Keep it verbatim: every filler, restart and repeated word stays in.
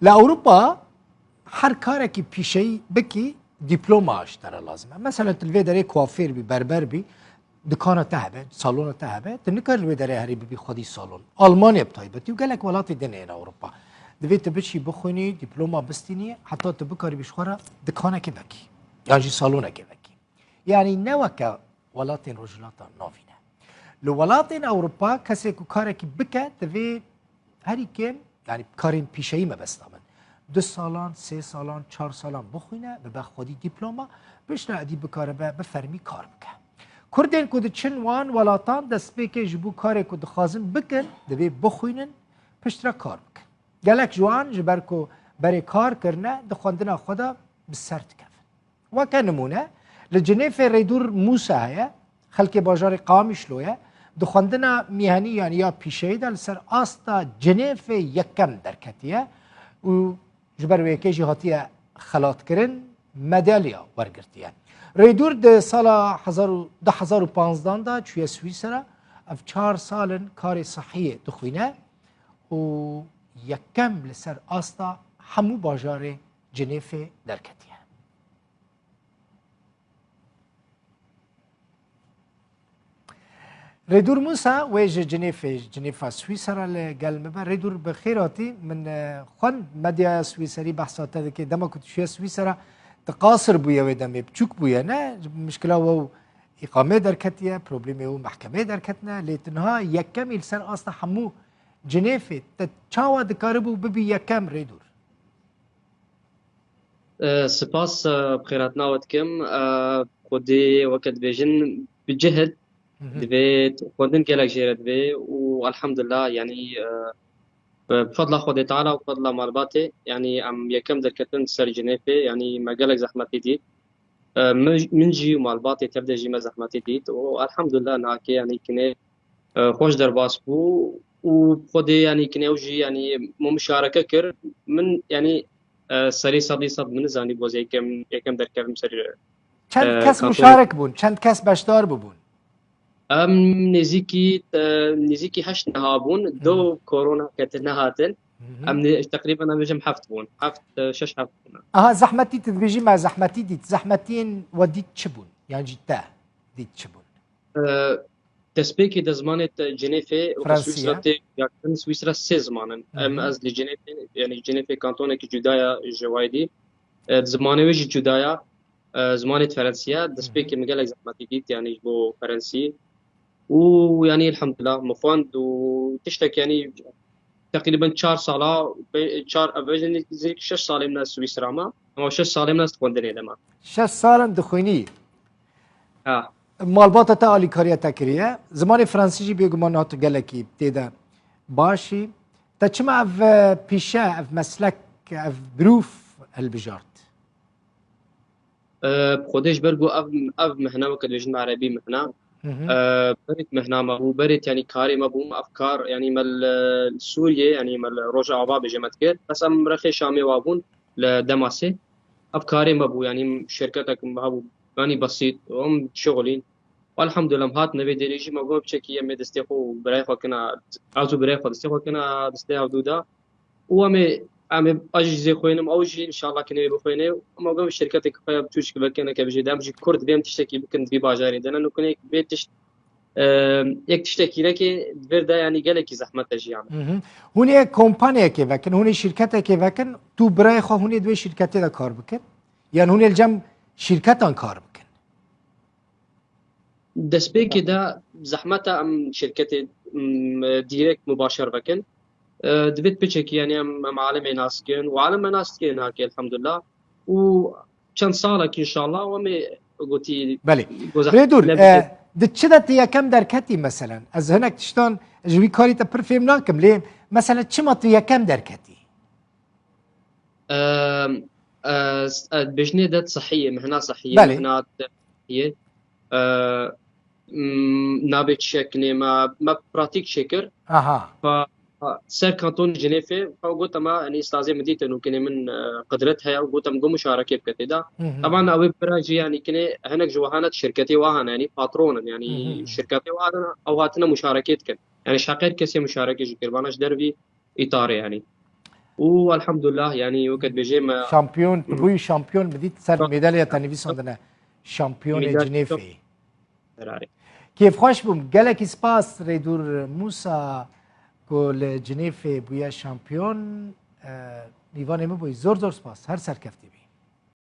Li Ewropa her karekî pîşeyî bikî, dîploma ji te re lazim e. Mesela tu li vê derê kuafêr bî, berber bî, dikana te hebe, salona te hebe, tu nikarî li wê derê herî bibî xwedî salon. Almanya bi taybetî û gelek welatê din ên Ewropa. Divê tu biçî bixwînî, dîploma bistînî, heta tu bikarî bî ji xwe re dikanekê vekî. Yan jî salonekê vekî. Yanî ne weke welatên Rojhilata Navîn e. Li welatên Ewropa kesê ku karekî bike, divê herî kêm, yanî karên pîşeyî mebesta min. Du salan, sê salan, çar salan bixwîne, bibe xwedî dîploma, piştre êdî bikaribe bi fermî kar bike. Kurdên ku diçin wan welatan destpêkê ji bo karê ku dixwazin bikin, divê bixwînin, piştre kar bikin. Gelek ji wan ji ber ku berê kar kirine, di xwendina xwe de bi ser dikevin. Weke nimûne, li Cinêfê Rêdûr Mûsa heye, xelkê bajarê Qamişlo ye, di xwendina mîhanî yanî ya pîşeyê de li ser asta Cinêfê yekem derketiye û ji ber wê yekê jî hatiye xelatkirin, medalya wergirtiye. Rêdûr di sala hezar û, du hezar û panzdan de çûye Swîsera, ev çar sal in karê sihiyê dixwîne û yekem li ser asta hemû bajarê Cinêfê derketiye. Rêdûr Mûsa, wê ji Cinêfê, Cinêfa Swîsera li gel me be. Rêdûr, bi xêr hatî. Min, e, xwend medyaya Swîserî behsa te dike. Dema ku tu çûye Swîsera, tu qasir bûye wê demê, biçûk bûye, ne? Mişkila we û îqamê derketiye, problemê we û mehkemê derketine. Lê tu niha yekemî li ser asta hemû Cinêfê. Te çawa dikaribû bibî yekem, Rêdûr? E, spas, e, bi xêrhatina we dikim. E, Xwedê weke dibêjin bi cihd Hı hı. divê xwendin gelek jê re divê û elhamdulillah, yanî, e, bi fedla Xwedê Teala û fedla malbatê, yanî em yekem derketin ser Cinêfê, yanî me gelek zehmetî dît. E, min, min jî û malbatê tev de jî me zehmetî dît û elhamdulillah nake, yanî kinê, e, xweş derbas bû û Xwedê, yanî kinê ew jî, yanî min muşareke kir. Min, yanî, e, serî sedî sed min zanî boz yekem, yekem derkevim ser, Çend e, kes kantona. Muşarek bûn? Çend kes beşdar bûbûn? Em nêzîkî, e, nêzîkî heşt niha bûn. Hı hı. Do korona ketin nehatin. Hı hı. Em nê-, teqrîben em bêjim heft bûn. Heft, e, şeş heft bûn. Aha, zehmetî tu dibêjî me zehmetî dît. Zehmetiyên we dît çi bûn? Yan jî te dît çi bûn? E, destpêkê de zimanê te Cinêfê, weke Fransî Swîsra ye. Tê yakin Swîsra sê ziman in. Hı hı. Em ez li Cinêfê, yanî Cinêfê kantonekî cuda ya ji wayî dî. E, zimanê wê jî cuda ya. E, zimanê Fransî ye. Hı hı. Destpêkê min gelek zehmetî dît, yanî ji bo Fransî. Û yanî elhamdulillah min xwend û tiştek, yanî teqrîben çar sala, be-, çar, ev, nêzîk şeş salê min ez Swîsra me. Ama şeş salê min ez xwendinê de me. Şeş sal in dixwînî? Ha. Malbata te alîkariya te kiriye. Zimanê fransî jî bêguman hatu gelekî tê de baş î. Te çima ev, e, pîşe, ev meslek, ev birûf hilbijart? E, bi Xwedê ji ber ku ev, ev mihna weke dibêjin me erebî mihna. Hı hı. E, berê mihna me bû, berê yanî karê me bû, ev kar, yanî me li, li Sûriyê, yanî me li Rojava bêje me dikir. Bes em rexê Şamê wa bûn, li Demasê. Ev karê me bû, yanî şirketek me hebû, yanî besît, em şixulîn. Elhamdulillah, em hatine vê derê jî, me got, "Piçekî em ê destê xwe û birayê xwe kina, ez û birayê xwe destê xwe kina, destê hevdû da." Û em ê, em ê, ez jî zê xwênim, ew jî înşallah kinê bixwêne. Em got, "Şirketek xwe ya biçûçik vekene, ke bijê de em jî Kurd bê em tiştekî bikin di vî bajarê de ne." Nûkinê vê tişt, e, yek tiştekî neke di vir de, yanî gelekî zehmet e jiyan. Hı hı. Hûn ê kompaniyekê vekin, hûn ê şirketekê vekin, tu birayê xwe hûn ê di wê şirketê de kar bikin? Yan hûn ê li cem şirketan kar bikin? Destpêkê de zehmet e em şirketê, m, direkt mubaşer vekin. E, divêt piçekî, yanî em, em alemê nas dikin û alem me nas dikin hake, elhamdulillah. Û çend salek înşallah em ê gotî Belê. Rêdûr, e, di çi de tu yekem derketî meselen? Ez hinek tiştan ji wî karî te pir fêm nakim, lê meselen çima tu yekem derketî? Em, e, s-, e, bejnê de sihiyê, mihna sihiyê, Belê. Mihna sihiyê. E, m, nabê çi şekinê me, me pratîk çêkir. Aha. Fa, fa, ser kantonê Cinêfê, fa got, "Ema, yanî, stazê min dîtin û kinê min, e, qidret heye." Got, "Em got muşareke bike tê de." Hı hı. Taban ew ê bira jî, yanî, kinê hinek ji wahana şirketê wahan, yanî, patron in, yanî, Hı hı. Şirketê wahan, ew hatine muşareke dikin. Yanî, ji heqê kesê muşareke jî kir, vana ji dervî îtarê, yanî. û elhamdulillah, yanî weke dibêjê me Şampiyon, tu bûyî şampiyon, min dît ser medalya te nivîsandine. Şampiyonê Medalya Cinêfê. Ferarê. Kêfxweş bûm. Gelekî spas Rêdûr Musa ku li Cinêfê bûye şampiyon. E, Mîvanê min bûyî. Zor zor spas. Her serkeftî bî.